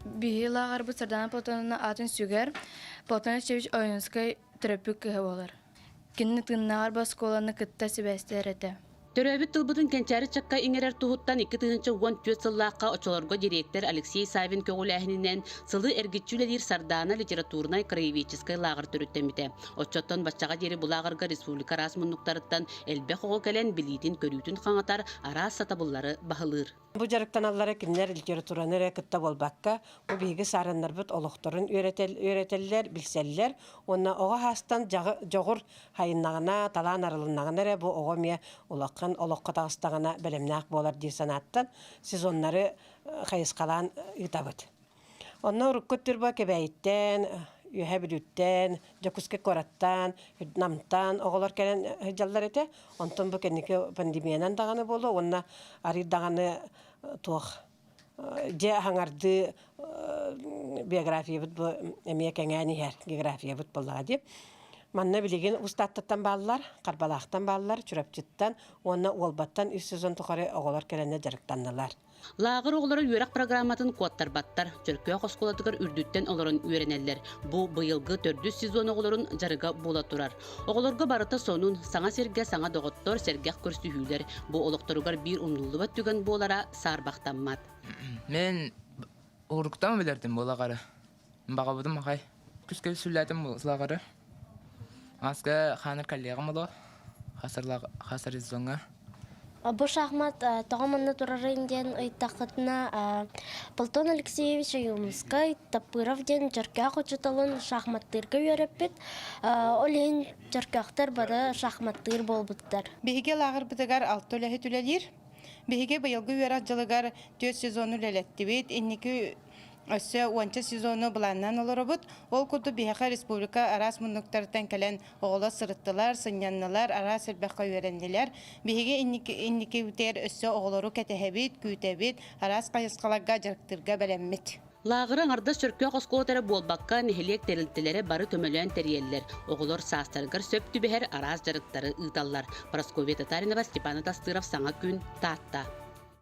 Биһи лааҕырбыт Сардаана Платоновна аатын сүгэр Платон Алексеевич Ойуунускай төрөппүт кыыһа буолар. Кини тыыннааҕар бу оскуоланы кытта сибээстэһэр этэ. Төрөөбүт тылбытын кэнчээри ыччакка иҥэрэр туһуттан 2014 сыллаахха оччолорго дириэктэр Алексей Савин көҕүлээһининэн сылы эргиччи үлэлиир Сардаана литературнай-краеведческай лааҕыр төрүттэммитэ. Оччоттон баччаҕа диэри бу лааҕырга республика араас муннуктарыттан элбэх оҕо кэлэн билиитин-көрүүтүн хаҥатар, араас сатабыллары баһылыыр. Бу дьарыктаналлара кинилэр литератураны эрэ кытта буолбакка, бу биһиги саарыннарбыт олохторун үөрэтэллэр, билсэллэр уонна оҕо саастан дьоҕур хайыннаҕына, талаан арылыннаҕына эрэ бу оҕо эмиэ улахан олоххо таҕыстаҕына бэлэмнээх буолар дии санааттан сезоннары хайысхалаан ыытабыт. Онно урукку өттүрбэ Кэбээйиттэн, Үөһээ Бүлүүттэн, Дьокуускай куораттан, Намтан оҕолор кэлэн сылдьаллар этэ. Онтон бу кэнники пандемиянан даҕаны буолуо уонна арыый даҕаны туох дьэ аһаҥардыы биографиябыт бу эмиэ кэҥээн иһэр географиябыт буоллаҕа дии. Манна билигин Устааттаттан бааллар, Харбалаахтан бааллар, Чурапчыттан уонна Уолбаттан үс сезон тухары оҕолор кэлэннэр дьарыктаннылар. Лааҕыр оҕолоро үөрэх программатын куоттарбаттар, Чөркөөх оскуолатыгар үрдүттэн олорон үөрэнэллэр. Бу быйылгы төрдүс сезон оҕолорун дьарыга буола турар. Оҕолорго барыта сонун, саҥа сиргэ саҥа доҕоттор, сэргэх көрсүһүүлэр. Бу олохторугар биир умнуллубат түгэн буолара саарбахтаммат. Мен уруктан билэрдим буолаҕары. Баҕабытым ахай. Күскэ сүллээтим сылаҕары. Аска хаанар коллегам оло хасар сезоҥҥа. Бу шахмат тоҕо манна турарын диэн ыйыттаххытына, Платон Алексеевич Ойуунускай Таппыров диэн Чөркөөх учууталын шахматтыырга үөрэппит. Ол иһин чөркөөхтөр бары шахматтыыр буолбуттар. Биһиги лааҕырбытыгар алта үлэһит үлэлиир. Биһиги быйылгы үөрэх дьылыгар түөрт сезону үлэлэттибит. Инники Өссө уонча сезону былааннаан олоробут. Ол курдук биһиэхэ республика араас муннуктарыттан кэлэн оҕолор сырыттылар, сынньаннылар, араас элбэххэ үөрэннилэр. Биһиги инникибитигэр өссө оҕолору кэтэһэбит, күүтэбит, араас хайысхаларга дьарыктыырга бэлэммит. Лааҕыры аҥардас Чөркөөх оскуолата эрэ буолбакка, нэһилиэк тэрилтэлэрэ бары көмөлөөн тэрийэллэр. Оҕолор саастарыгар сөп түбэһэр араас дьарыктары ыыталлар. Прасковья Татаринова, Степан Атастыров, Саҥа күн, Таатта.